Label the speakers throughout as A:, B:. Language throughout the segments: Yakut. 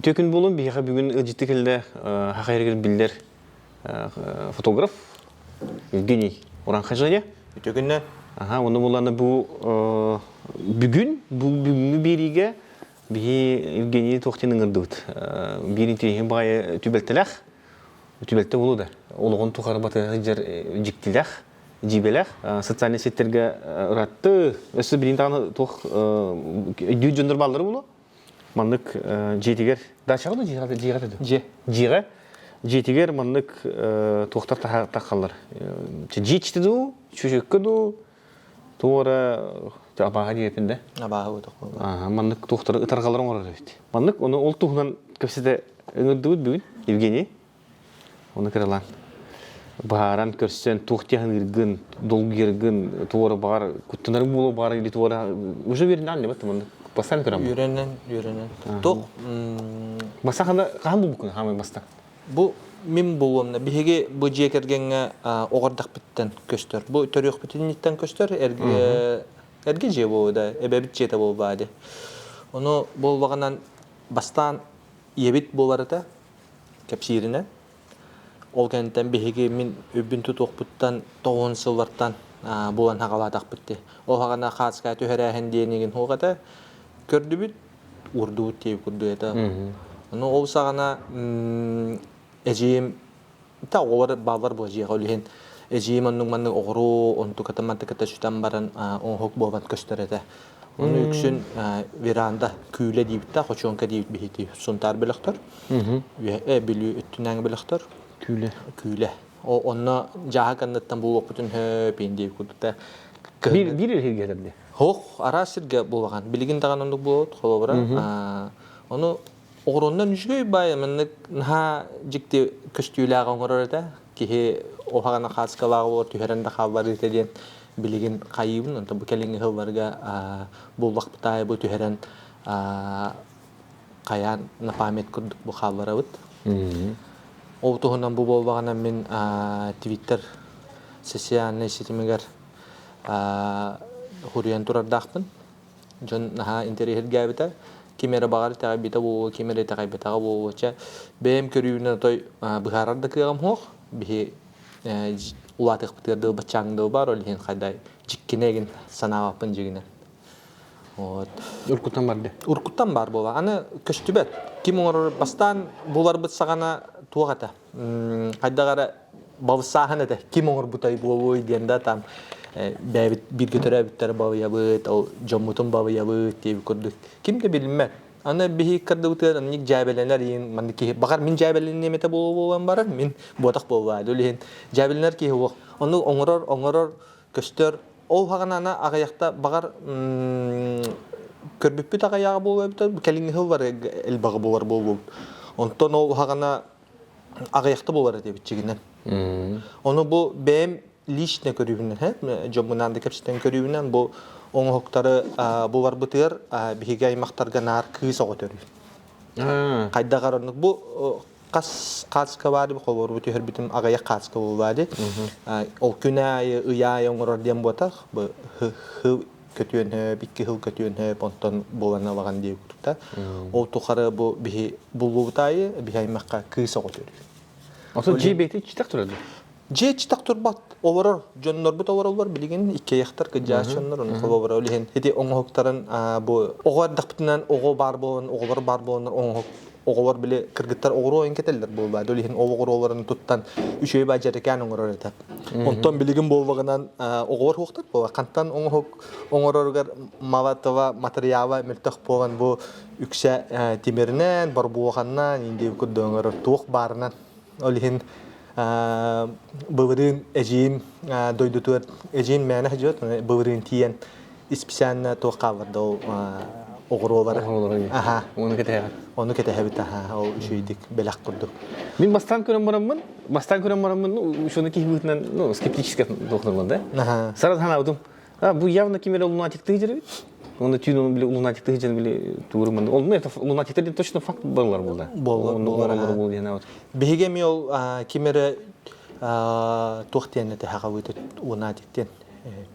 A: Үтүө күн буолун, биһиэхэ бүгүн ыалдьытты кэллэ саха сиригэр биллэр фотограф Евгений Уранхажаня.
B: Үтүө күннэ.
A: Аха, оны буланы бу бүгүн, бу бүгүҥҥү биэриигэ биһи Евгений туох диэн ыҥырдыбыт. Биир интириэһин баҕайы түбэлтэлээх, түбэлтэ буолуо да, олоҕун тухары батыһа сылдьар дьиктилээх, дьиибэлээх социальнай сеттергэ ыратты. Өссө билин даҕаны туох өйдүүр дьоннор бааллара буолуо. Маннык дьиэтигэр дачаҕа да дьиэҕэ дьиэҕэ да
B: Дьиэ.
A: Дьиэҕэ дьиэтигэр маннык туохтар тахаллар. Дьиэ иччитэ дуу, чүчүккэ дуу, туора абааһы диэпин да.
B: Абааһы буотах буолла.
A: Маннык туохтары ытарҕалар оҥорор эбит. Маннык ону ол туһунан кэпсэтэ ыҥырдыбыт бүгүн Евгений. Ону кыралаан быһааран көрсөн туох тиһаныыргын, долгуйаргын, туора баҕар куттанарыҥ буолуо баҕар или туора уже үөрэнэн не маннык бастаан көрөм.
B: Үөрэнэн, үөрэнэн. Туох
A: Бастаан хана хаһан булбуккун хаамай бастаан?
B: Бу мин булуомна биһиги бу дьиэ кэргэҥҥэ оҕордахпыттан көстөр. Бу төрүөхпүтүнниттэн көстөр эргэ эргэ дьиэ буолуо да, эбэбит дьиэтэ буолбаа ди. Ону буолбаҕынан бастаан ийэбит буоларыта кэпсииринэн. Ол кэнниттэн биһиги мин үбүн тутуохпуттан тоҕуһун сыллартан булан хаҕалаатахпыт дии. Ол хаҕана хааскаа түһэрээһин диэнигин суох этэ. Көрдүбүт, уурдубут диэбит курдук этэ. Ону ол саҕана эдьиийим та оҕолор бааллар буо дьиэҕэ үлэһин эдьиийим оннук маннык оҕуру онтуката мантыката сүтэн баран оҥоһук буолан көстөр этэ. Ону үксүн веранда күүлэ диибит да хочуоҥка диибит биһити Сунтаар бөлөхтөр. Үөһээ Бүлүү өттүнээҥи бөлөхтөр.
A: Күүлэ.
B: Күүлэ. О онно дьааһык анныттан булуохпутун хөп диэбит курдук
A: Биир биир сиргэ этэрди.
B: Хоох араас сиргэ буолахан. Билигин даҕаны оннук буолуот холобура. Ону оҕуруоннан үчүгэй баай маннык наһаа дьикти көстүүлээх оҥорор этэ. Киһи оһаҕана хааскалаах олор түһэрэн да хаалларыыта диэн билигин хайыыбын. Онтон бу кэлиҥҥи сылларга буллахпытаайы бу түһэрэн хайаан на память курдук бу хаалларабыт. Ол туһунан бу буоллаҕына мин Твиттер социальнай ситимигэр хуруйан турардаахпын. Дьон наһаа интэриэһиргээбитэ. Ким эрэ баҕар итэҕэйбитэ буолуо, ким эрэ итэҕэйбэтэҕэ буолуо. Чэ, бэйэм көрүүбүнэн отой быһаарар да кыаҕым суох. Биһи улаатыахпытыгар дылы баччааҥ дылы баар, ол иһин хайдай дьиккинэ игин санаабаппын дьигинэн. Вот.
A: Уркуттан барды.
B: Уркуттан бар буола. Аны көстүбэт. Ким оҥорор бастаан буларбыт саҕана туох этэ? Хайдах эрэ балысааһын этэ. Ким оҥорбутай буолуой диэн да там бэйэбит бииргэ төрөөбүттэр балыйабыт, ол дьоммутун балыйабыт диэбит курдук. Ким да билиммэт. Аны биһи кырдыбытыгар анник дьээбэлэнэр иин маннык киһи баҕар мин дьээбэлэниэм этэ буолуо буолан баран мин буотах буоллаа. Ол иһин дьээбэлэнэр киһи уох. Ону оҥорор оҥорор көстөр Ол хаҕанана аҕыйахта баҕар көрбүппүт аҕыйаҕа буолуо эбитэ кэлиҥҥи сыллар элбэҕи буолар буолуобут. Онтон ол хаҕана аҕыйахта буолар этибит чигинэн. Ону бу бэйэм лично көрүүбүнэн, дьоммунаан да кэпсэтэн көрүүбүнэн бу оҥоһуктары буларбытыгар биһиги аймахтарга наар кыыс оҕо төрүүр. Хайдах оннук бу хас хааска баар холобуру түһэрбитим аҕыйах хааска буолбаа дии. Ол күн аайы ый аайы оҥорор диэн буотах бу хы көтүөн хөп, икки хыл көтүөн хөп, онтон буолан ылаҕан диye кутта. Ол тухары бу биһи буллубут аайы биһи аймахха кыыс оҕо төрүүр.
A: Отон дьиэ бэйэтэ читэх турар дуо?
B: Дьиэ читэх турбат. Олорор дьоннорбут олороллор билигин иккиэйэхтэр кыдьаас дьоннор ону холобура ол иһин ити оҥоһуктарын бу оҕо эрдэхпитинэн оҕо баар буолан оҕолор баар буоланнар оҥоһук оҕолор били кыргыттар оҕуруо ойон кэтэллэр буолбаа ол иһин ол оҕуруоларын туттан үчүгэй баа дьэрэкээн оҥорор этэ онтон билигин буолбаҕынан оҕолор суохтар буола хантан оҥоһук оҥороругар мала-тыла матырыйаала мөлтөх буолан бу үксэ тимиринэн борбуоханнан индиэ курдук оҥорор туох баарынан ол иһин былырыын эдьиийим дойдутугар эдьиийим мээнэ сылдьыбат былырыын тиийэн исписээннэ туох хаалларда ол оҕуруолары
A: аха ону кэтэһэҕит
B: ону кэтэһэбит аха ол үчүгэйдик бэлэх курдук
A: мин бастаан көрөн бараммын бастаан көрөн бараммын ну ушуну киһи быһыытынан ну скептически туохтурмун да сразу санаабытым А, бу явно ким эрэ лунатиктыы дьэрбит. Уонна түүн оны били лунатиктыы дьэн били тууруман. Ол ну это лунатиктар диэн точно факт баллар булда.
B: Боллар
A: боллар бол диэн вот.
B: Биһиги эми ол ким эрэ туох диэн этэ хагабыт лунатик диэн.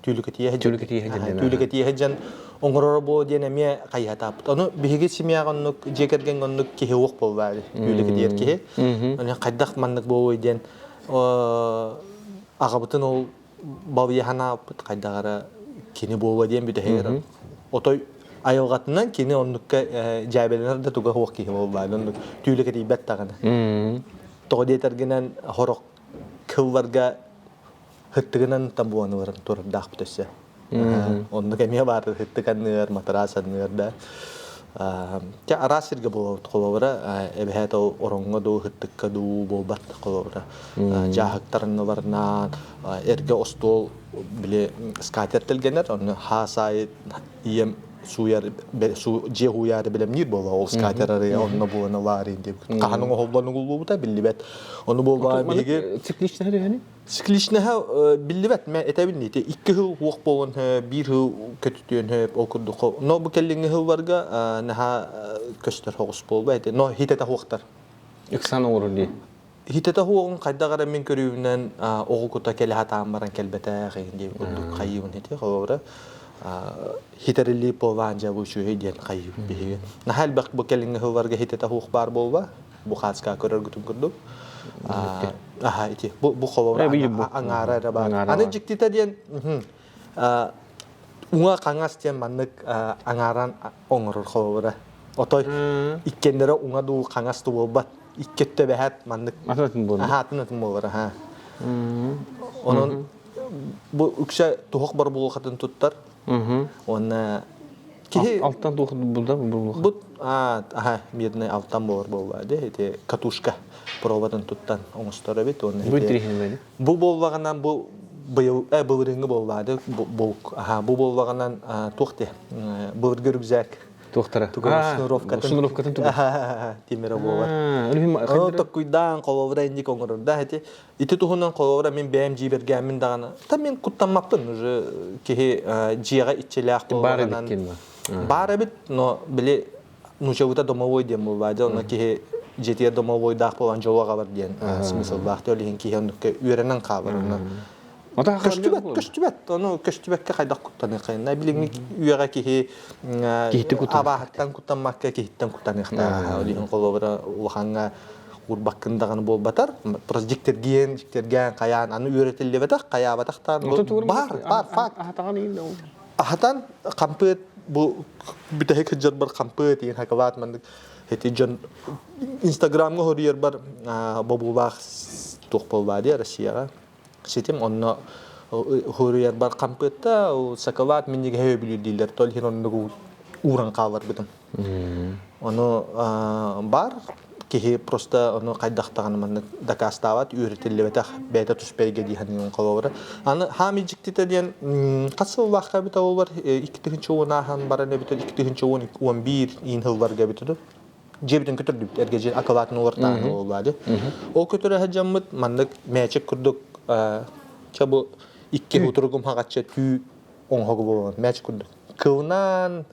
B: Түүлүкэтийэ сылдьан. Түүлүкэтийэ сылдьан оҥороро буо диэн эмиэ хайыһатааппыт. Ону биһиги семьяҕа оннук дьиэ кэргэҥҥэ оннук киһи уох буолла түүлүкэтийэр киһи. Ону хайдах маннык буолуой диэн аҕабытын ол балыйаһан ааппыт хайдах эрэ кини буолуо диэн бүтэһигэр отой айылҕатынан кини оннукка дьээбэлэнэр да туга суох киһи буолла оннук түүлүкэтийбэт даҕаны. Тоҕо диэтэргинэн хорох кылларга Һыттыгынан тамбуаныларын турардаахпыт өссө. Оннук эмиэ баар һыттык анныгар, матараас анныгар да. Чэ араас сиргэ буолабыт холобура эбэһээт ол ороҥҥо дуу, һыттыкка дуу буолбат холобура. Дьааһыктар анныларынан эргэ остуол били скатерть тэлгэнэр, онно хаас аайы ийэм сууйар дьиэ ууйаары бэлэмниир буола ол скатер арыйа онно буолан ылаарыйын диэбит. Хаһан оҥоһуллан угуллубута биллибэт. Ону буолбаҕа биһиги
A: цикличнэһэ түһэни?
B: Цикличнэһэ биллибэт, мэ этэбин ити икки сыл уох буолан биир сыл көтүтүөн сөп ол курдук. Но бу кэллиҥҥи сылларга наһаа көстөр соҕус буолба ити. Но хитэтэ хуохтар.
A: Ыксан оҥорор дии.
B: Хитэтэ хуоҕун хайдах эрэ мин көрүүбүнэн оҕо кута кэлэ сатаан баран кэлбэтэх диэн курдук хайыыбын ити холобура хитэрили полаан дьабы үчүгэй диэн хайыыбын биһиги. Наһаа элбэх бу кэлиҥҥи сылларга хитэтэ хуох баар буолба. Бу хааска көрөргүтүн курдук. Аха ити бу бу холобура аҥаара эрэ баар. Аны дьиктитэ диэн уҥа хаҥас диэн маннык аҥааран оҥорор холобура. Отой иккиэннэрэ уҥа дуу хаҥас дуу буолбат. Икки өттө бэһэт маннык.
A: Атын буолар.
B: Аха атын атын буолар аха. Онон бу үксэ туһах бар буолухатын туттар. Уонна
A: киһи алтан туох булда
B: булуха. Бут аха медный алтан буолар буолла ди ити катушка пробатын туттан оҥостор эбит уонна
A: бу интириэһинэй
B: бу буоллаҕынан бу быйыл былырыыҥҥы буоллаады бу аха бу буоллаҕынан туох де былыргы рюкзак
A: Туохтара?
B: Шнуровкатын.
A: Шнуровкатын тугу?
B: Тимирэ буолар. Ону токкуйдаан холобура инник оҥорор да ити Ити туһунан холобура мин бэйэм дьиибэргээммин даҕаны, та мин куттаммаппын уже киһи дьиэҕэ иччилээх
A: буоллаҕынан
B: баар эбит, но били нуучалыыта домовой диэн буолбаа дьэ, онно киһи дьиэтигэр домовойдаах буолан дьолуоҕа бар диэн смысллаах ол иһин киһи оннукка үөрэнэн хаалар онно көстүбэт көстүбэт ону көстүбэккэ хайдах куттаныаххайна билиҥҥи үйэҕэ киһи абааһыттан куттаммакка киһиттэн куттаныахтаах ол иһин холобура улахаҥҥа урбаккын даҕаны буолбатар просто дьиктиргиэн дьиктиргээн хайаан аны үөрэтиллибэтэх хайаабатах баар баар факт аһатан хампыат бу бүтэһик сылдьарбар хампыат иин хакылаат маннык эти дьон инстаграмҥа хоруйарбар бобуулаах туох буоллаа дии Россияҕа ситим онно хоруйарбар хампыатта сакалаат минньигэһи өбүлүүр дииллэр тол иһин оннук ууран хаалларбытым Ону баар киһи просто ону хайдах даҕаны маннык дакаастаабат, үөрэтиллибэтэх бэйэтэ туспа эйгэ дии саныыбын холобура. Аны хаам дьиктитэ диэн хас сыллаахха эбитэ буоллар 2010 ааһан баран эбитэ 2011 иин сылларга эбитэ дуу дьиэбитин көтөрдүбүт эргэ дьиэ акылаатын уларытааһын буолла дии. Ол көтөрө сылдьаммыт маннык мээчик курдук чэ бу икки утуругум хаҕачча түү оҥоһугу буолан мээчик курдук кылынан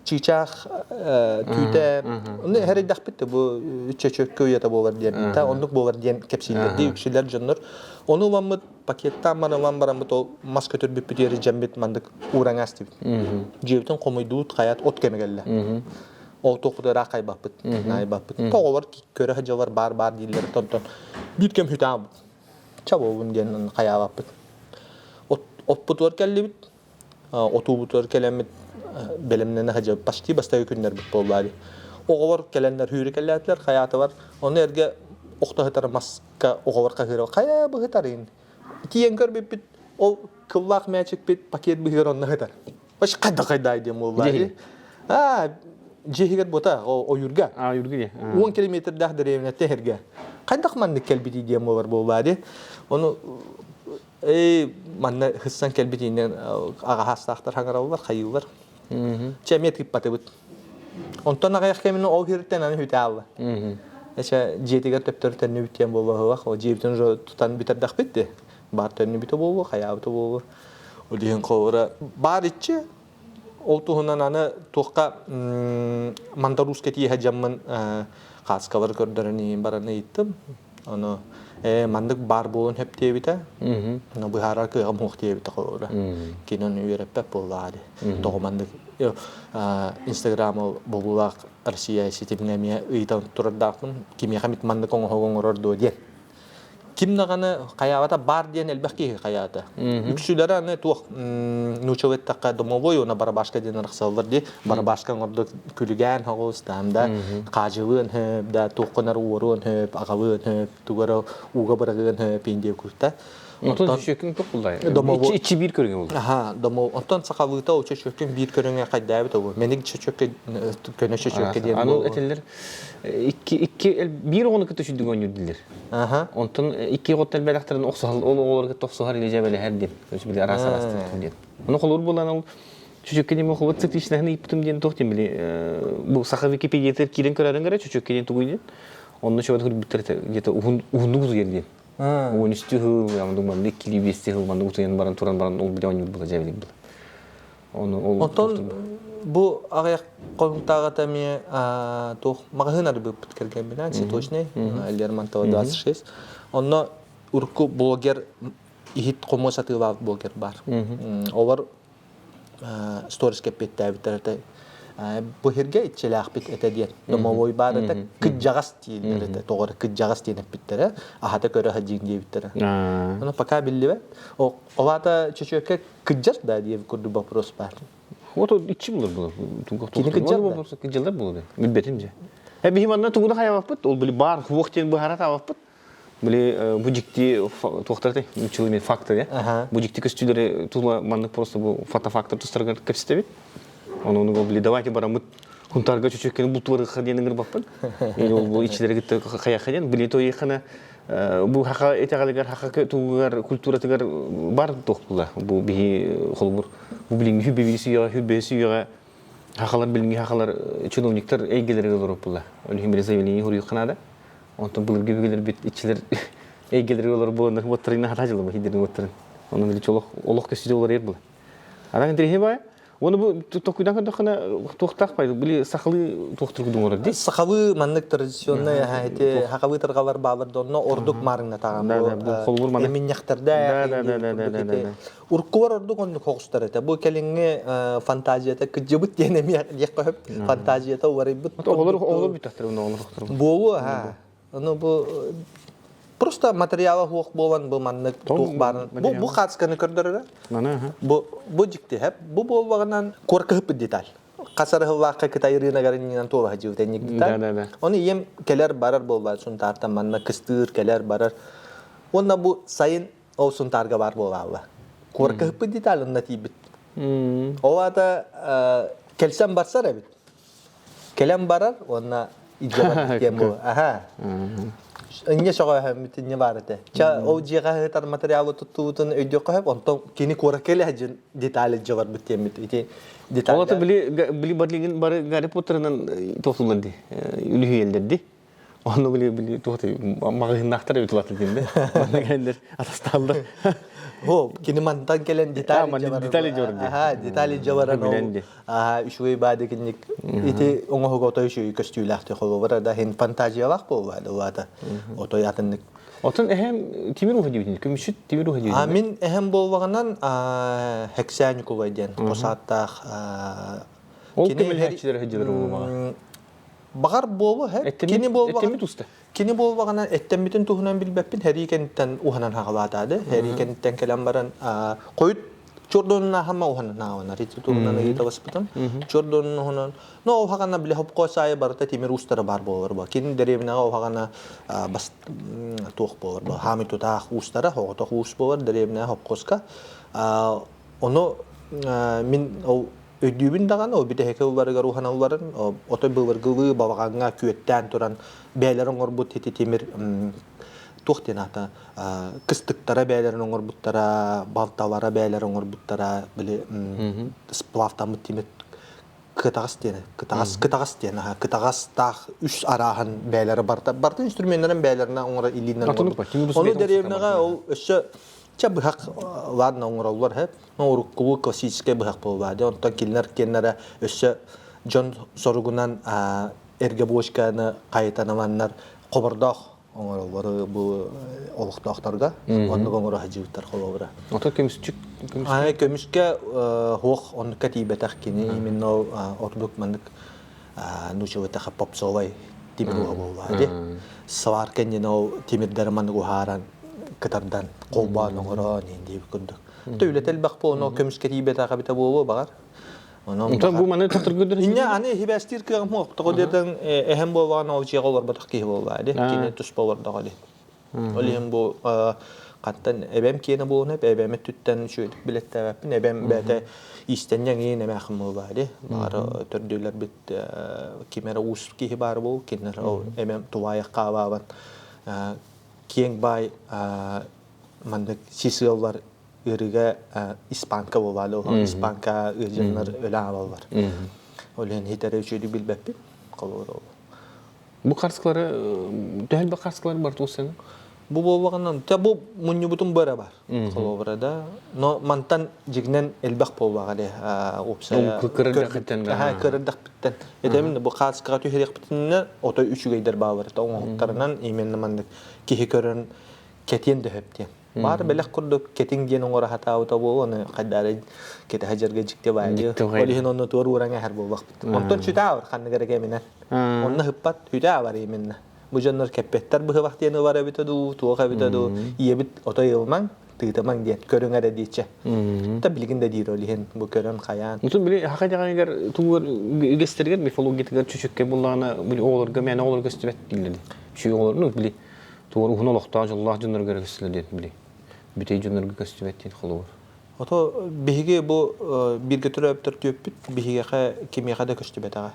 B: чыычаах түүтэ ону эрэйдэхпит да бу чөчөккө уйата буолар диэн та оннук буолар диэн кэпсииллэр дии үксүлэр дьоннор ону ыламмыт пакеттаан баран ылан бараммыт ол мас көтөрбүппүтүгэр дьэммит мандык уураҥаас дибит дьиэбитин хомуйдуут хайаат от кэмэ кэллэ ол туохпут ыраах хайбаппыт наайбаппыт тоҕолор көрө сылдьаллар баар баар дииллэр онтон биир кэм хүтээн чабобун диэн хайаабаппыт оппутугар кэллибит отуубутугар кэлэммит бэлэмнэнэ сылдьабыт почти бастакы күннэрбит буолла дии оҕолор кэлэннэр хүүрү кэллээтилэр хайаатылар ону эргэ охто сытар маска оҕолор хаһыыра хайа быһытарыын тиийэн көрбүппүт ол кыллаах мээчикпит пакет быһыгар онно сытар вообще хайда хайдаай диэн буолла дии аа дьиэ иһигэр буота ойуурга
A: а ойуурга дии
B: 10 километрдаах дэриэбинэттэн иһэргэ хайдах маннык кэлбитий диэн буолар буолла дии ону Эй, манна хыссан кэлбит иннен аҕаһаастаахтар хаҥараллар, хайыыллар. Чэ, эмиэ тыыппатыбыт. Онтон аҕыйах кэминэ ол сириттэн аны хүтэ аалла. Эчэ дьиэтигэр төптөрү төннүбүт диэн буолуоһулах. Ол дьиэбитин уже тутан бүтэрдэхпит дии. Баар төннүбүтэ буолуо, хайаабыта буолуо. Ол иһин холобура баар иччи ол туһунан аны туохха мандарууска тииһэ дьаммын хааскалары көрдөрөн иһин баран ыйыттым. Ону маннык баар буолуон сөп диэбитэ. Ону быһаарар кыаҕым суох диэбитэ холобура. Кини ону үөрэппэт буоллаҕа дии. Тоҕо маннык Инстаграм бобуулаах Россия ситимҥэ эмиэ ыйытан турардаахпын. Кимиэхэ эмит маннык оҥоһук оҥорор дуо диэн. Ким даҕаны хайаабата баар диэн элбэх киһи хайаата. Үксүлэрэ аны туох нууччалыы эттэххэ домовой уонна барабашка диэн арахсаллар дии. Барабашка оҥордо күлүгээн соҕус там да хаадьылыан хөп да туоххунар уоруон хөп аҕалыан хөп тугу эрэ ууга быраҕыан хөп индия курта.
A: Онтон чөчөкүн туох буллай?
B: Домовой
A: Иччи биир көрүҥэ булла.
B: Аха, домо онтон сахалыыта ол чөчөкүн биир көрүҥэ хайдаабыт ол. Мэник чөчөккө көнө чөчөккө диэн
A: Аны этэллэр икки икки биир оҕону кытта сүдүг оонньуур дииллэр.
B: Аха.
A: Онтон икки оҕоттон бэлэхтэрин охсуһал ол оҕолору кытта охсуһар или дьэбэлэһэр диэн. То есть били араас араастар диэн. Ону холуур буолан ол чөчөккө диэн холбот цикличнаһын ыйыппытым диэн туох диэн били бу саха википедиятыгар киирэн көрөрүн көрө чөчөккө диэн тугуй диэн. Онно чөбөт көрбүттэр где-то уһун уһуннук утуйар диэн. 13 сыл, маннык иккилии биэсти сыл маннык утуйан баран туран баран ол билэ оонньуур була дьэбилик була. Ону ол
B: Онтон бу аҕыйах хонуктааҕыта эмиэ туох маҕаһыын арыйбыппыт кэргэмминээн цветочный Лермонтова 26. Онно урукку блогер иһит хомуос атыылаабыт блогер баар. Олор сторис кэппиэттээбиттэр этэ бу сиргэ иччилээхпит этэ диэн домовой баар этэ кыдьаҕас дииллэр этэ тоҕо эрэ кыдьаҕас диэн эппиттэрэ аһата көрө сылдьыҥ диэбиттэрэ ону пока биллибэт ол аата чөчүөккэ кыдьар да диэн курдук вопрос баар
A: Вот иччи булар булар.
B: Кини кыдьар да?
A: Кыдьалар булар. Билбэтим же. Э биһи манна тугу да хайабаппыт, ол били бар хуох диэн быһара табаппыт. Били бу дьикти туохтар нуччалыы факторы, бу дьикти көстүүлэри тула маннык просто бу фотофактор тустарыгар кэпсэтэбит. Ону ону били давайте бараммыт хунтарга чөчөккени бултуарыха диэн ыҥырбаппын. Или ол бу иччилэри кытта хайаха диэн били тойхана бу хаха итэҕэлигэр хаха тугугар культуратыгар бар туох була бу биһи холобур бу билиҥҥи хүббэбиис үйэҕэ хүббэс үйэҕэ хахалар билиҥҥи хахалар чиновниктар эйгэлэригэр олоруп була ол иһин били заявление хуруйуохха наада онтон былыргы өбүгэлэрбит иччилэр эйгэлэригэр олорор буоланнар уоттарын хата дьылыма хидерин уоттарын ону били олох олох көстүтэ уларыйар була Аран интэриэһи баай. Уонна бу токуйдан көрдөххүнэ туохтаах бай били сахалыы туохтур кудуҥ олор дии.
B: Сахалыы маннык традиционный эти хахалыы тарҕалар баалар да онно ордук маарыҥнатаҕан
A: бу холбур маны
B: эминньэхтэрдээх уруккулар ордук оннук хоҕустар этэ. Бу кэлиҥҥи фантазията кыдьыбыт диэн эмиэ диэххэ сөп. Фантазията уларыйбыт.
A: Оҕолор оҕолор бүттэхтэр оҕолор
B: Буолуо ха. Ону бу просто материала суох буолан бу маннык туох баарын бу бу хаацканы көрдөрөрө. Бу бу дьикти хэп бу буолбаҕынан куоркаһыппыт деталь. Хасарыһыллаахха Кытай рыногар иннинэн туола сылдьыбыт энник деталь. Ону ийэм кэлэр барар буолбаат Сунтаартан манна кыстыыр кэлэр барар. Уонна бу сайын ол Сунтаарга баар буолаалла. Куоркаһыппыт деталь онно тиийбит. Ол аата кэлсэн барсар эбит. Кэлэн барар уонна илдьэ барбыт диэн буолар. Аха. Инньэ сөҕөөһөммүт инньэ баар этэ. Ча ол дьиэҕэ ыһытар материалы туттубутун өйдүөххэ сөп, онтон кини куоракка илэ сылдьан детали илдьэ барбыт диэммит. Ити деталь.
A: Ол били били барлигин бары Гарри Поттерынан туохтулар ди, үлүһүйэллэр ди. Онно били били туох маҕаһыыннаахтар эбит улаата диэн да. Манна кэлэннэр атастааллар.
B: О, кини мантан кэлэн детали
A: детали дьор ди.
B: Аха, детали дьабаран ол аха үчүгэй баады кинник ити оҥоһуга отой үчүгэй көстүүлээх холобура да хин фантазиялаах буолбаады улаата. Отой атыннык
A: Отон эһэм тимир уһа диэбитин, көмүсүт тимир уһа диэбитин.
B: А мин эһэм буолбаҕынан Хексээ Ньукулай диэн хос ааттаах
A: Ол көмөлөһөөччүлэр сылдьалар буолбаҕа.
B: Баҕар буолуо һэ. Кини буолбаҕына
A: Эттэммит уста.
B: Кини буолбаҕына эттэммитин туһунан билбэппин һэрии кэнниттэн уһанан хаҕалаатаады. Һэрии кэнниттэн кэлэн баран хойут чордонун хаама уһанан хааланар. Ити туһунан ыйыталаспытым. Чордонун уһунан но уһаҕана били хопкоо саайы барыта тимир уустара баар буолар бу. Кини дэриэбинэҕэ уһаҕана бас туох буолар бу. Хаамый тутаах уустара, оҕотох уус буолар дэриэбинэҕэ хопкоска. Ону мин ол Өйдүүбүн даҕаны, ол бүтэһикэ ылларыгар уһаналларын, отой былыргылыы балаҕаҥҥа күөттээн туран бэйэлэрин оҥорбут ити тимир туох диэн аата кыстыктара бэйэлэрин оҥорбуттара, балталара бэйэлэрин оҥорбуттара, били сплавтаммыт тимир кытаҕас диэн кытаҕас кытаҕас диэн аха кытаҕастаах үс арааһын бэйэлэрэ барыта барыта инструменнарын бэйэлэринэн оҥорор илиинэн оҥорбут. Ону дэриэбинэҕэ ол өссө чэ быһах ладно оҥороллор һэ уруккулуу классическай быһах буолла дии. Онтон кинилэр киэннэрэ өссө дьон соругунан эргэ бочканы хайытан ыланнар хобордоох оҥороллор бу олохтоохторго оннук оҥоро сылдьыбыттар холобура.
A: Ото көмүсчүк
B: көмүскэ көмүскэ хуох оннукка тиийбэтэх кини именно ордук маннык нууччалыытаха попсовай тимир уһа буолла ди. Сварка иннинэ ол тимирдэри маннык уһааран кытардан холбоон оҥорон диэбит курдук. То үлэтэ элбэх буолан көмүскэ тиийбэтэх эбитэ буолуо баҕар.
A: Онон бу маны тохторгудар
B: Инне аны хибэстиир кыаҕым суох. Тоҕо диэтэн эһэм буоллаҕына ол дьиэҕэ олорботох киһи буоллаа ди. Кини туспа олордоҕо ди. Ол иһин бу хантан эбэм киэнэ буолуон эбэм өттүттэн үчүгэйдик билэттээбэппин. Эбэм бэйэтэ иистэнньэҥиин эмээхин буоллаа ди. Баҕар төрдүлэрбит ким эрэ уус киһи баар буол, кинилэр ол эбэм тулаайах хаалаабан киэҥ баай маннык сис ыаллар ыарыыга испанка буолаалы ол испанка ыалдьаннар өлө аалаллар. Ол иһин хитэрэ үчүгэйдик билбэппин. Холобур ол.
A: Бу харскылары төһөлбө харскылары бар туусаны?
B: Бу буолбаҕынан, те бу мунньубутум бара бар. Холобура да. Но мантан дьигинэн элбэх буолбаҕа де уопсайа.
A: Кырырдахыттан.
B: Кырырдахпыттан. Этэмин бу хааскаҕа түһэриэхпитинэ ото үчүгэйдэр баалар. Оҥоһуктарынан именно маннык киһи көрөн кэтиэн да сөп диэн. Баар бэлэх курдук кэтиҥ диэн оҥоро сатаабыта буолуо, аны хайдары кэтэһэ дьарга дьикти баайдыы. Ол иһин онно туор ууран эһэр буолбахпыт. Онтон сүтэ аабар ханнык эрэ кэминэн. Онно ыһыппат, сүтэ аабар именно. Бу дьоннор кэппэттэр быһыбах диэн ылар эбитэ дуу, туох эбитэ дуу, ийэбит отой ылмаҥ, тыытымаҥ диэн көрүҥ эрэ дииччэ. Та билигин да диир ол иһин бу көрөн хайаан.
A: Утун били хака дьаҕайыгар тугугар үгэстэригэр мифологиятыгар чүчүккэ буллаҕына били оҕолорго мээнэ оҕолорго көстүбэт дииллэр. Үчүгэй оҕолор, ну били Тугар уһун олохтоох дьоллоох дьоннорго эрэ көстүлэр диэн били. Бүтэй дьоннорго көстүбэт диэн холобур.
B: Ото биһиги бу бииргэ төрөөбүттэр түөппүт биһиэхэ кимиэхэ да көстүбэтэҕэ.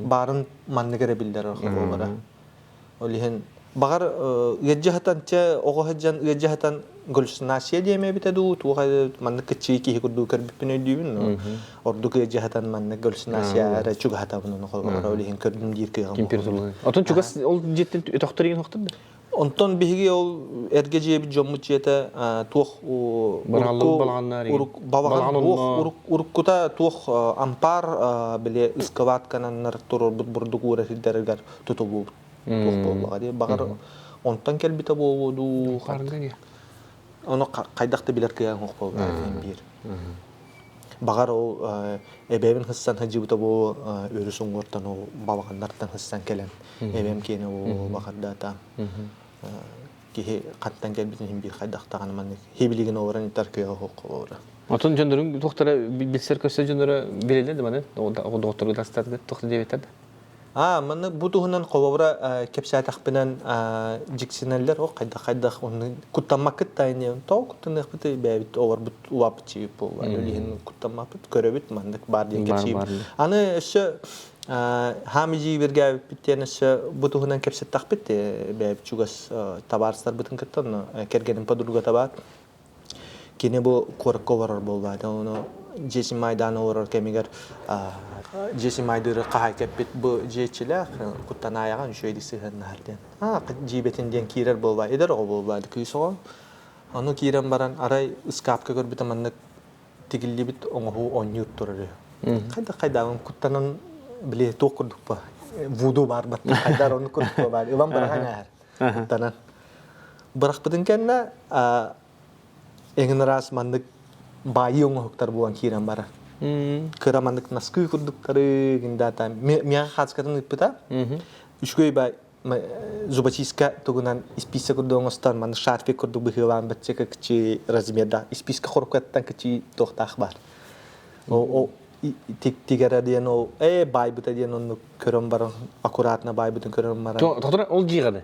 B: Баарын маннык эрэ биллэрэр холобура. Ол иһин баҕар ыаддьаһытан чэ оҕо сылдьан ыаддьаһытан галлюцинация диэм эбитэ дуу туох маннык кыччыы киһи курдук көрбүппүн өйдүүбүн ордук ыаддьаһытан маннык галлюцинация эрэ чугаһатабын ону холобура ол иһин көрдүм диир кыаҕым
A: Температуралыы. Отон чугас ол дьиэттэн өтөхтөр игин хохтор да?
B: Онтон биһиги ол эргэ дьиэбит дьоммут дьиэтэ туох
A: урукку
B: балаҕан уруккута туох ампаар били ыскылаткананнар турорбут бурдук уура сирдэригэр тутуллубут туох буоллаҕа дии баҕар онтон кэлбитэ буолуо дуу ону хайдах да билэр кыаҕыҥ суох буоллаҕа биир Баҕар ол эбэбин хыссан сылдьыбыта буолуо өрүс уҥуортан ол балаҕаннартан хыссан кэлэн эбэм киэнэ буолуо баҕардаата киһи хантан кэлбитин иһин биир хайдахтаҕына маннык хибилигин олорон итар кыаҕа суох холобура.
A: Отон дьоннорун туохтара билсэр көрсөр дьонноро билэллэр да маны доҕотторго тастарга туох да диэбиттэр да
B: Аа, манна бу туһунан холобура кэпсээтэхпинэн дьиксинэллэр, о хайдах хайдах онну куттаммаккыт да ини тоҕо куттаныахпытый бэйэбит олорбут улааппыт чиибит буолла ол иһин куттаммаппыт көрөбүт маннык баар диэн кэпсиибит аны өссө хаам дьиибиргээбиппит диэн өссө бу туһунан кэпсэттэхпит бэйэбит чугас табаарыстарбытын кытта онно кэргэним подругата баар Кини бу куоракка олорор буолбаата. Ону дьиэ майдаан олорор кэмигэр дьиэ майдыыры хаһаайка эппит бу дьиэччилээх куттанаайаҕын үчүгэйдик сыһыаннаһар диэн. Аа дьиибэтин диэн киирэр буолбаа эдэр оҕо буолбаата кыыс оҕо. Ону киирэн баран арай ыскаапка көрбүтэ маннык тигиллибит оҥоһуу оонньуур турар үһү. Хайдах хайдааҕын куттанан били туох курдук ба вуду баар баттан хайдар оннук курдук баар ылан быраҕан ааһар куттанан. Бырахпытын кэннэ эҥин араас маннык баайыы оҥоһуктар буолан киирэн барар. Кыра маннык наскыы курдуктары гиндаата миэхэ хаацкатын ыыппыта. Үчүгэй бай зубочистка тугунан испиискэ курдук оҥостон маннык шарфик курдук быһыылаан бачча кычыы размердаах испиискэ хоруккаттан кычыы туохтаах баар. Ол тигэрэ диэн ол ээ баайбыта диэн оннук көрөн баран аккуратно баайбытын көрөн баран.
A: Тоҕо ол дьиэҕэ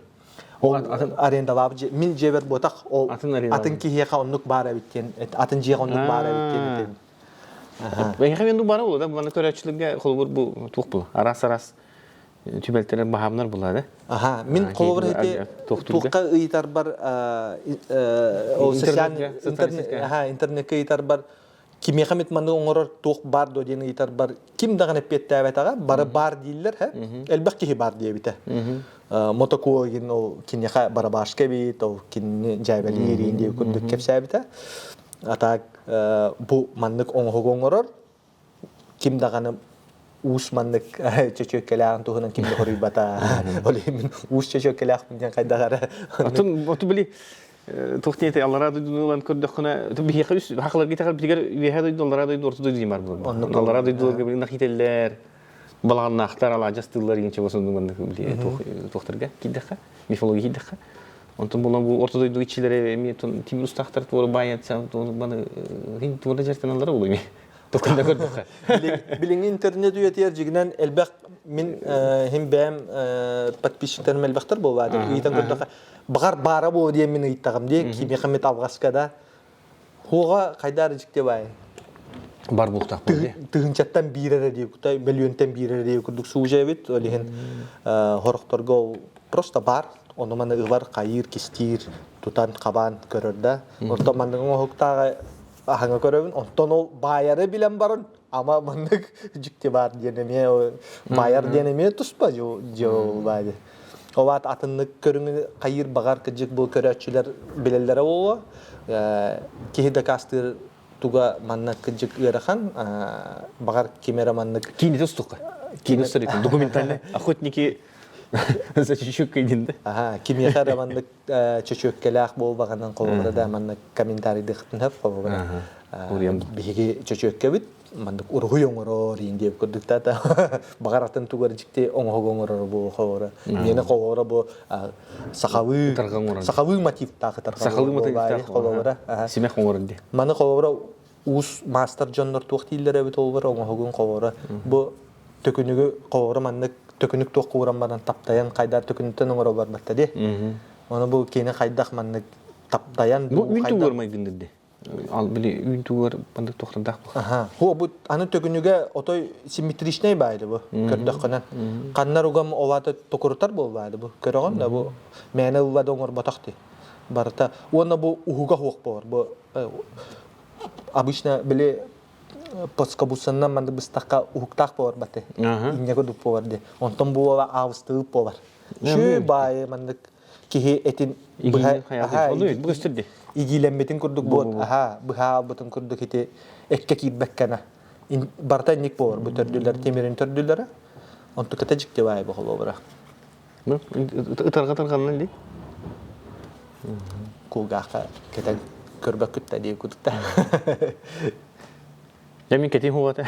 B: Ол арендалаабыт дьиэ мин дьиэбэр буотах ол атын киһиэхэ оннук баар эбит диэн атын дьиэҕэ оннук баар эбит диэн этэбин.
A: Эһиэхэ мен бара буолла да маны көрөөччүлэргэ холобур бу туох була араас араас түбэлтэлэр баһаамнар була да.
B: Аха мин холобур ити туохха ыйытарбар ол социальный интернетке ыйытарбар кимиэхэ эмит маны оҥорор туох баар дуо диэн ыйытарбар ким даҕаны эппиэттээбэтэҕэ бары баар дииллэр һэ элбэх киһи баар диэбитэ мотокуогин ол киниэхэ барабашка эбит ол кинини дьээбэлиир диэн курдук кэпсээбитэ а так бу маннык оҥоһугу оҥорор ким даҕаны уус маннык чөчүөккэлээҕин туһунан ким да хоруйбата. Ол иһин мин уус чөчүөккэлээхпин диэн хайдах эрэ.
A: Отун оту били туох диэтэй аллараа дойдуну ылан көрдөххүнэ биһиэхэ үс хахаларга итэҕэл битигэр үөһээ дойду аллараа дойду орто дойду диэн бар буолар. Аллараа дойдуларга били нахителлэр балаҕаннаахтар алаадьастыыллар иҥчэ босоннук маннык били туохтарга киирдэххэ мифология киирдэххэ онтон булан бу орто дойду иччилэрэ эмиэ тимир устаахтар туора баайатса маны туора дьартаналлара буолуо эмиэ токунда көрдөххө.
B: Билиҥҥи интернет үйэтигэр дьигинэн элбэх мин хим бэйэм подписчиктарым элбэхтэр буолбаатым. Ыйытан көрдөххө баҕар баара буолуо диэн мин ыйыттаҕым дии кимиэхэ эмит алҕаска да хуоҕа хайдаар дьикти баай
A: бар буолтах буолуо
B: тыһыынчаттан биир эрэ дии кутай мөлүйүөнтэн биир эрэ дии курдук сужа эбит ол иһин хорохторго ол просто бар ону маны ылар хайыыр кистиир тутан хабаан көрөр да онтон маннык оҥоһуктааҕы аһаҥа көрөбүн онтон ол баайары билэн баран ама маннык дьикти баар диэн эмиэ баайар диэн эмиэ туспа дьыала баайы ол аат атыннык көрүҥү хайыыр баҕар кыдьык бу көрөөччүлэр билэллэрэ буолуо киһи дакаастыыр туга манна кыдьык ыарахан баҕар ким эрэ маннык
A: киинэтэ устукка киинэ устар документальный охотники за чечёккой диэн да
B: аха кимиэхэ эрэ маннык чөчүөккэлээх буолбаҕынан холобура да маннык комментарийдыахтын сөп холобура биһиги чөчүөккэбит маннык уруһуй оҥорор иин диэбит курдук та баҕар атын тугар дьикти оҥоһук оҥорор бу холобура миэнэ холобура бу сахалыы сахалыы мотивтаах
A: сахалыы мотивтаах
B: холобура
A: симэх оҥорор дии
B: маны холобура уус маастар дьоннор туох дииллэр эбит олбар оҥоһугун холобура бу төкүнүгү холобура маннык төкүнүк туох кууран баран таптайан хайдар төкүнүттэн оҥоро барбатта ди ону бу кини хайдах маннык таптайан
A: бу үүн тугар майгынныр ди ал били үүн тугар маннык туохтардаах бу
B: аха ху бу аны төкүнүгэ отой симметричнэй баайды бу көрдөххүнэн ханнар угам олата токурутар буолбаады бу көрөҕүн да бу мээнэ ылла да оҥорботох ди барыта уонна бу уһуга хуох буолар бу обычно били плоскобусаннан маннык быстахха уһуктаах буолар баты инньэ курдук буолар ди онтон буола аабыстыгып буолар шү баайы маннык киһи этин быһа игиилэммитин курдук буот аха быһа албытын курдук ити эккэ киирбэккэнэ барыта инник буолар бу төрдүлэр тимирин төрдүлэрэ онтуката дьикти баайы бохолуобура
A: Ытарга тарҕанна дии.
B: Кулгаахха кэтэн көрбөккүт да дии кутукта.
A: Я мин кэтин хугата.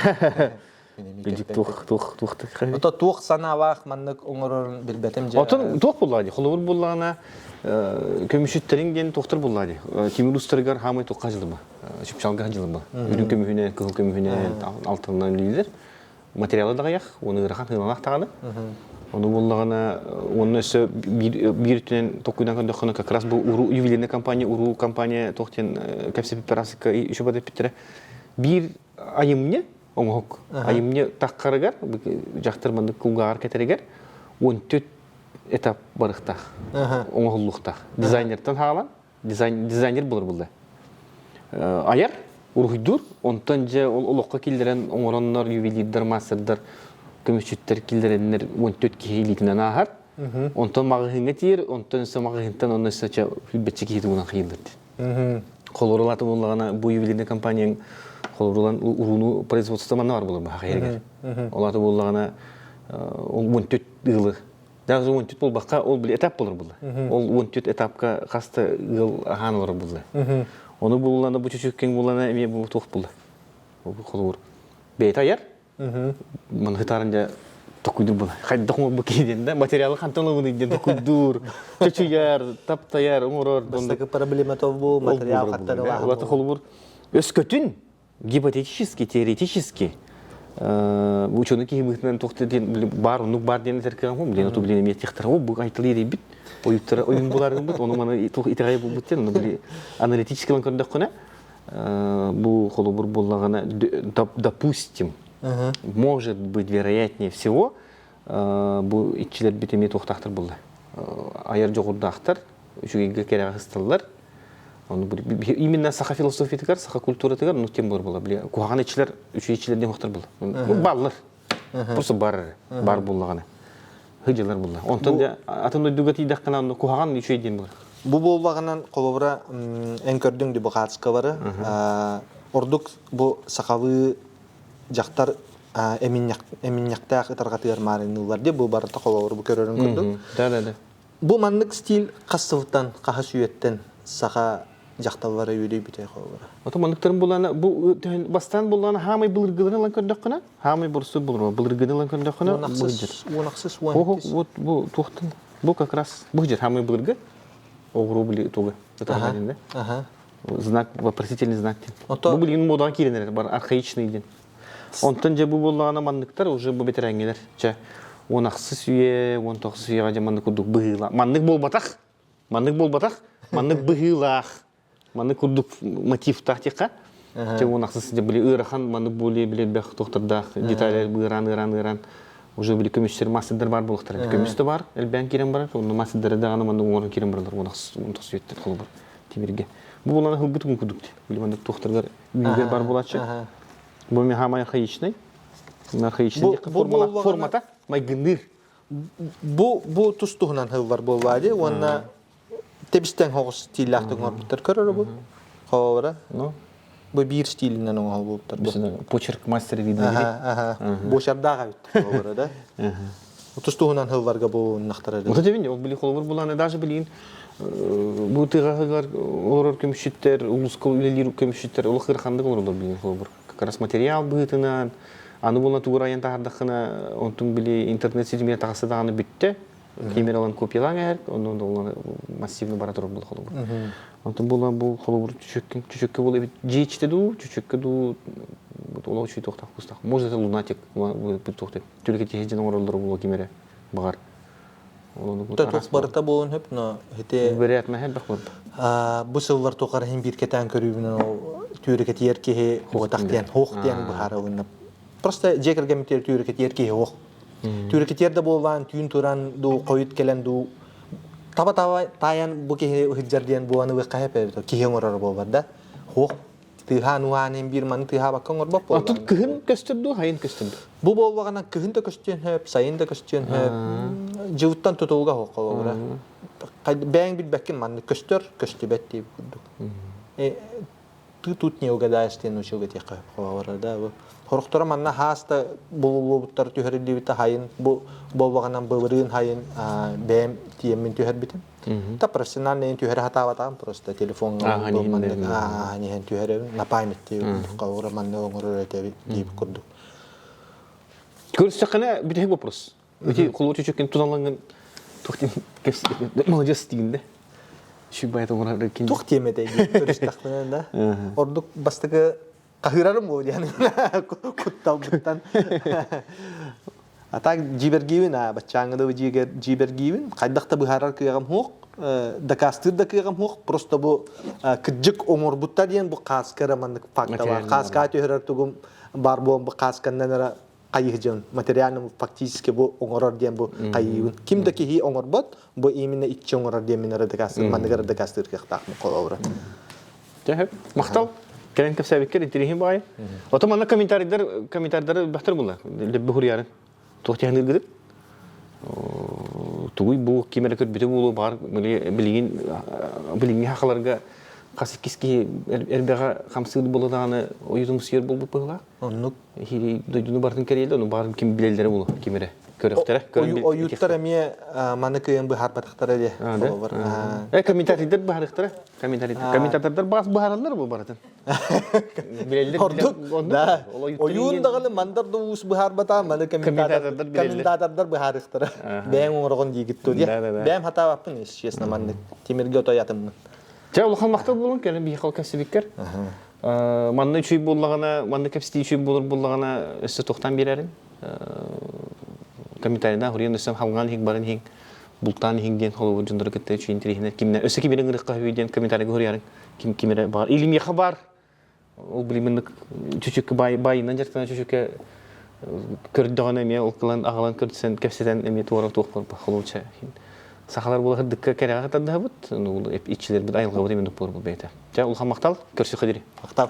A: Билдик туох туох туох
B: Ото туох санаалаах маннык оҥорорун билбэтим дьэ.
A: Отон туох буллаа дии. Холобур буллаҕына көмүсүттэриҥ диэн туохтар буллаа дии. Тимир устарыгар хаамай туохха дьылыба. Чыпчалга дьылыба. Үрүҥ көмүһүнэн, кыһыл көмүһүнэн, алтынынан үлэлииллэр. Материалы даҕайах, уону ыарахан сыаналаах даҕаны. Ону буллаҕына, уонна өссө биир, биир өттүнэн толкуйдан көрдөххүнэ, как раз бу уруу ювелирная компания, уруу компания туох диэн кэпсэппиппэр асыкка еще эппиттэрэ. Биир айымньы оҥоһук, айымньы таххарыгар, дьахтар маннык кулгааҕар кэтэригэр 14 этап барыхтаах, оҥоһуллуохтаах. Дизайнертан хаалан, дизайн, дизайнер булар булла. Айар, уруһуйдуур, онтон дьэ ол олоххо киллэрэн оҥороннор ювелирдар, мастердар, көмүсчүттэр киллэрэннэр 14 киһи илиитинэн ааһар. Онтон маҕаһыыҥҥа тиийэр, онтон өссө маҕаһыынтан онно өссө чэ билбэтчи киһи тугунан хайыллар диэн. Холобурулааты буоллаҕына бу ювелирный компанияҥ холобурулан урууну производство манна бар буолар баха хайырыгар. Ол аата буоллаҕына ол 14 ыалы Даже 14 буолбакка, ол били этап болор булла. Ол 14 этапка хаста ыал аһаан олорор булла. Ону буллана бу чүчүккең буллана эмиэ бу туох булла. Ол холобур бэйэтэ айар. Маны хытарын дьэ токуйдур була. Хайдах оҥорбу киһи диэн да материалы хантан ылабыный диэн токуйдуур, чочуйар, таптайар, оҥорор.
B: Бастакы проблема то бу материал хантан ылаһын.
A: Улата холобур өскөтүн гипотетически, теоретически ученый киһи быһыытынан туох диэн баар оннук баар диэн этэр кыаҕым билин оту билин эмиэ тихтара о бу айтылы ирийбит ойуттара ойун буларгыммыт ону маны туох итэҕэй булбут диэн ону били аналитически ылан көрдөххүнэ бу холобур буоллаҕына допустим может быть вероятнее всего бу иччилэрбит эмиэ туохтаахтар булла айар дьоҕурдаахтар үчүгэйгэ кэрэҕэ сысталлар Ону именно саха философиятыгар, саха культуратыгар, ну тем более була. Били куһаҕан иччилэр, үчүгэй иччилэр диэн хуохтар була. Ну бааллар. Просто бар бар буллаҕына. Хыдьылар булла. Онтон дьэ атын дойдуга тиийдэххинэ онно куһаҕан үчүгэй диэн буолар.
B: Бу буоллаҕынан холобура эн көрдүҥ ди бухатскалары ордук бу сахалыы дьахтар Эминньэхтээх ытарҕатыгар маарынныыллар дии бу барыта холобур бу көрөрүн курдук.
A: Да, да, да.
B: Бу маннык стиль хас сылтан, хаһыс үйэттэн саха дьахталлара үөдүйбүтэй холобура?
A: Ото манныктарын булана бу бастаан буллаана хаамай былыргыларын ылан көрдөххүнэ, хаамай бурсу булур былыргыны ылан көрдөххүнэ
B: уон ахсыс, уон иккис.
A: Вот бу туохтан бу как раз бу жер хаамай былыргы оҕуруу били туга ытарҕа да. Знак вопросительный знак дин. Бу билигин модаҕа киирэн эрэр бар архаичный дин. Онтон дьэ бу буоллаҕына манныктар уже бу бэтэрэҥҥилэр чэ 16 үйэ, 19 үйэҕэ дьэ маннык курдук быһыылаах. Маннык буолбатах, маннык буолбатах, маннык быһыылаах, маннык курдук мотивтаах диэххэ. Чэ 16 дьэ били ыарахан маннык более били элбэх туохтардаах деталь ыараан ыараан ыараан уже били көмүстэр мастер бар буолуохтара. Көмүс да бар, элбээн киирэн барар, онно мастердары даҕаны маннык оҥорон киирэн бараллар 19 үйэттэн холобур тимиргэ. Бу булана ылбыт курдук били маннык туохтаргар үүгэр бар буолааччы. Бу мехамай архаичный. Архаичный формата майгынныыр.
B: Бу бу тус туһунан хыллар буоллаа дии уонна тебистен хоҕус стиллаахтык оҥорбуттар көрөр бу. Хообура.
A: Ну,
B: бу биир стилинэн оҥоһуллубуттар.
A: Почерк мастера видно.
B: Аха, аха. Буочардаах эбит хообура да. Тус туһунан хылларга бу нахтара.
A: Вот это ол били холобур буланы даже билин бу тыгаһыгар олорор көмүсчүттэр, улууска үлэлиир көмүсчүттэр олох ыараханнык олороллор билин холобур. Как раз материал быһыытынан, аны буолан тугур айан таһардаххына, онтун били интернет ситимигэр таҕыста даҕаны бүттэ. Кимер алан копиялаан эһэр, онон доллар массивно бара турар була холобур. Онтон була бу холобур чүчүккэ чүчүккэ була эбит дьиэчитэ дуу, чүчүккэ дуу олох үчүй туохтаах кустах. Может это лунатик туохтап түлүкэ дьэн оҥороллоро буолуо ким эрэ баҕар.
B: Туох барыта буолуон сөп, но ити
A: Вероятно, элбэх буолбут.
B: Бу сыллар тухары иһин биир кэтээн көрүүбүнэн ол түүрүкэтийэр киһи хуотах диэн, хуох диэн быһаарылынна. Просто дьиэ кэргэммитигэр түүрүкэтийэр киһи хуох. Түүрүкэтийэр да буоллаан, түүн туран дуу, хойут кэлэн дуу, таба-таба таайан бу киһи ыһыдьар диэн буолан ылыахха сөп эбит. Киһи оҥороро буолбат да. Хуох тыаһаан-уһаан иһин биир маны тыаһаабакка оҥорбот буоллаҕына.
A: Оттон кыһын көстөр дуу, сайын көстөр дуу?
B: Бу буоллаҕына кыһын да көстүөн сөп, сайын да көстүөн сөп. Дьылыттан тутулуга суох холобура. Бэйэҥ билбэккин маннык көстөр, көстүбэт диэбит курдук. Ты тут не угадаешь диэн учуга этиэххэ сөп холобура да бу. Сорохторо манна хаас да булуллубуттар түһэриллибитэ хайын бу буоллаҕынан былырыын хайын бэйэм тиэммин түһэрбитим. Та профессиональный түһэрэ сатаабатаҕым просто телефоҥҥа маннык ааһан иһэн түһэрэбин на память диэбит маннык оҥорор этэбит диэбит курдук.
A: Көрсөххүнэ бүтэһик вопрос. Ити холуочу чүчүккин туналаҥҥын туох молодец диигин да. Шүбайт оҥорор кин.
B: Туох тиэмэтэй көрүстэхпинэ да. Ордук бастакы Хаһыырарым буо диэн кутталбыттан. А так дьиибэргиибин, а баччааҥҥы да дьиибэргиибин. Хайдах да быһаарар кыаҕым суох, дакаастыыр да кыаҕым суох. Просто бу кырдьык оҥорбуттар диэн бу хааска эрэ маннык факта бар. Хааска түһэрэр тугум бар буолан бу хаасканнан эрэ хайыы дьон материально фактически бу оҥорор диэн бу хайыыбын. Ким да киһи оҥорбот, бу именно иччи оҥорор диэн мин эрэ дакаастыыр, маннык эрэ дакаастыыр кыахтаахпын холобура.
A: Дьэ, махтал. Кэлэн кэпсээбиккэр интириэһин баайы. Ото манна комментарийдар комментарийдары бахтар була. Леббе хуруярын. Туох тиһаныыргыт? Тугуй бу ким эрэ көрбүтэ буолуо баар билигин билиҥҥи хахаларга хас иккис киһи эрбэҕэ хамсыыр буола даҕаны ойутумсуйар буолбут быһыылаах.
B: Оннук.
A: Дойдуну барытын кэриэлэ, ону баарын ким билэллэрэ буолуо, ким эрэ көрөхтөрө.
B: Ойууттар эмиэ маны кыайан быһаарбатахтара дии.
A: Э, комментатордар быһаарыахтара. Комментатордар бас быһаараллар бу барытын. Билэллэр.
B: Ордук, да. Ойуун даҕаны мандар да уус быһаарбата, маны комментатордар быһаарыахтара. Бэйэҥ оҥороҕун диигит дуо дии. Бэйэм хатаабаппын, если честно, маннык. Тимиргэ отой атыммын.
A: Чэ, улахан махтал буолун, кэлин биһиэхэ кэпсибиккэр. Манна үчүй буоллаҕына, манна кэпсэтии үчүй буолар буоллаҕына, өссө туохтан биэрэрин? Комментарийдаах уруйан өссө халҕаан иһиҥ баран иһиҥ, бултаан иһиҥ диэн холобур дьоннору кытта үчүй интэриэһинэй кимнэ өссө ким эрэ ыҥырыахха үһү диэн комментарийга суруйарыҥ ким ким эрэ баар или миэхэ баар ол билиминник чүчүккэ баайынан дьарыктана чүчүккэ көрдөҕүнэ эмиэ ол кылан аҕалан көрсөн кэпсэтэн эмиэ туора туох холобурча сахалар буола сырдыкка кэрэҕэ тардыһабыт иччилэрбит айылҕабыт именно буолар бэйэтэ. Чэ, улахан махтал, көрсүөххэ диэри.
B: Махтал.